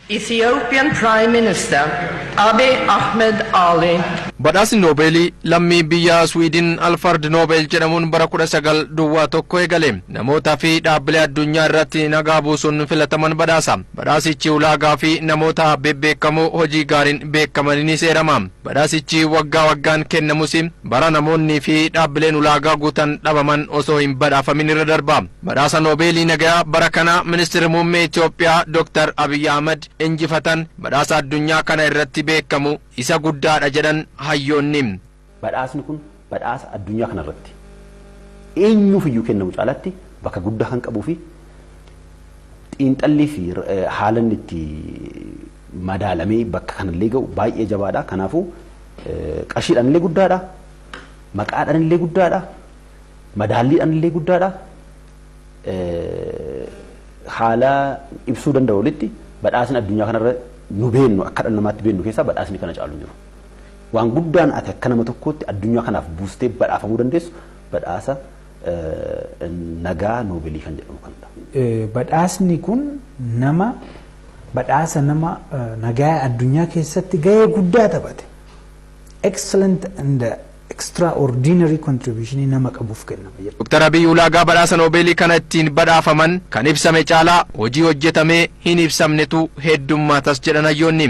Ethiopian Prime Minister Abiy Ahmed Ali. Badhaasni Noobeelii lammii biyya Swiidin Alfard Noobel jedhamuun bara 1901 eegale. Namootaa fi dhaabbilee addunyaa irratti nagaa buusuun filataman badhaasa. Badhaasichi ulaagaa fi namoota bebbeekamoo hojii gaariin beekamanii ni seerama. Badhaasichi waggaa waggaan kennamus bara namoonni fi dhaabbileen ulaagaa guutan dhabaman osoo hin badhaafamin irra darba. Badhaasa Noobeelii nagaa bara kana ministeerri muummee Itoophiyaa Dr. Abiy Ahmed injifatan badhaasa addunyaa kana irratti beekamu isa guddaadha jedhan hayyoonni. Badhaasni kun badhaasa addunyaa kana irratti eenyuuf iyyuu kennamu caalaatti bakka guddaa kan qabuu fi xiinxallii fi haalan itti madaalamee bakka kanallee ga'u baay'ee jabaadha. Kanaafuu qarshiidhaan illee guddaadha, maqaadhaan illee guddaadha, madaalliidhaan illee guddaadha. Haala ibsuu danda'u olitti badhaasni addunyaa kanarra nu beennu akka dhala namaatti beennu keessaa badhaasni kana caalu jiru. Waan guddaan ati akka nama tokkootti addunyaa kanaaf buustee badhaafamuu dandeessu badhaasa nagaa Noobeelii kan jedhamu kanadha. Badhaasni kun nama badhaasa nama nagaa addunyaa keessatti gahee guddaa taphate. Excellent and extraordinary contribution nama qabuuf kennama jedha. Dr. Abiy ulaagaa badhaasa Noobeelii kana ittiin badhaafaman kan ibsame caalaa hojii hojjetamee hin ibsamnetu heddummaatas jedhan hayyoonni.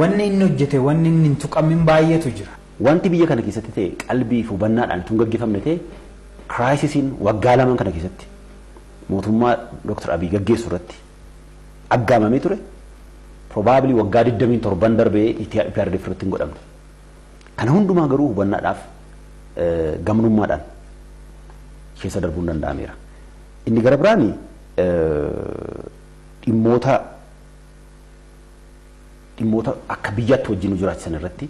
Wanni inni hojjete wanni inni hin tuqamin baay'eetu jira. Wanti biyya kana keessatti ta'e qalbii fi hubannaadhaan tun gaggeeffamne ta'e kiraayisisiin waggaa lamaan kana keessatti mootummaa Dr. Abiy gaggeessu irratti aggaamamee ture. Probably waggaa 27 darbee EPRDF irratti hin godhamne. Kana hundumaa garuu hubannaadhaaf gamnummaadhaan keessa darbuun danda'ameera. Inni gara biraani dhimmoota akka biyyaatti wajjin nu jiraachisan irratti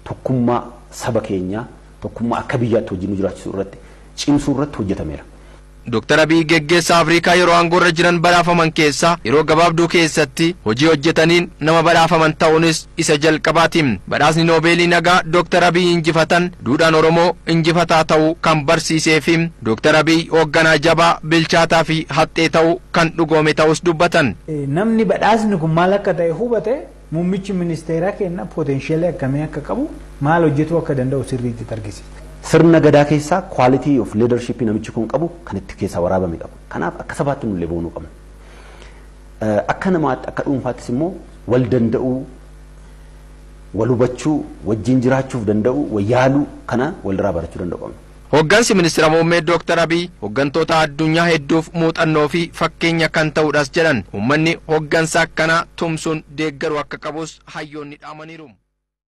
tokkummaa saba keenyaa tokkummaa akka biyyaatti wajjin nu jiraachisu irratti cimsuu irratti hojjetameera. Dr. Abiy geggeessaa Afrikaa yeroo aangoorra jiran badhaafaman keessaa yeroo gabaabduu keessatti hojii hojjetaniin nama badhaafaman ta'uunis isa jalqabaati. Badhaasni Noobeelii nagaa Dr. Abiy injifatan duudhaan Oromoo injifataa ta'uu kan barsiisee fi Dr. Abiy hoogganaa jabaa bilchaataa fi haxxee ta'uu kan dhugoome ta'us dubbatan. Namni badhaasni kun maal akka ta'e hubate muummichi ministeeraa kenna potential akkamii akka qabu maal hojjetuu akka danda'u sirriitti argisiisa. Sirna gadaa keessaa quality of leadership namichi kun qabu kan itti keessaa waraabame qabu. Kanaaf akka sabaatti nullee boonuu qabna. Akka namaatti akka dhuunfaattis immoo wal danda'uu, wal hubachuu, wajjin jiraachuuf danda'uu, wal yaaluu kana walirraa barachuu danda'u qabna. Hoggansi ministeera muummee Dr. Abiy hoggantoota addunyaa hedduuf muuxannoo fi fakkeenya kan ta'uudhas jedhan. Uummanni hoggansa akkanaa tumsuun deeggaruu akka qabus hayyoonni dhaamaniiru.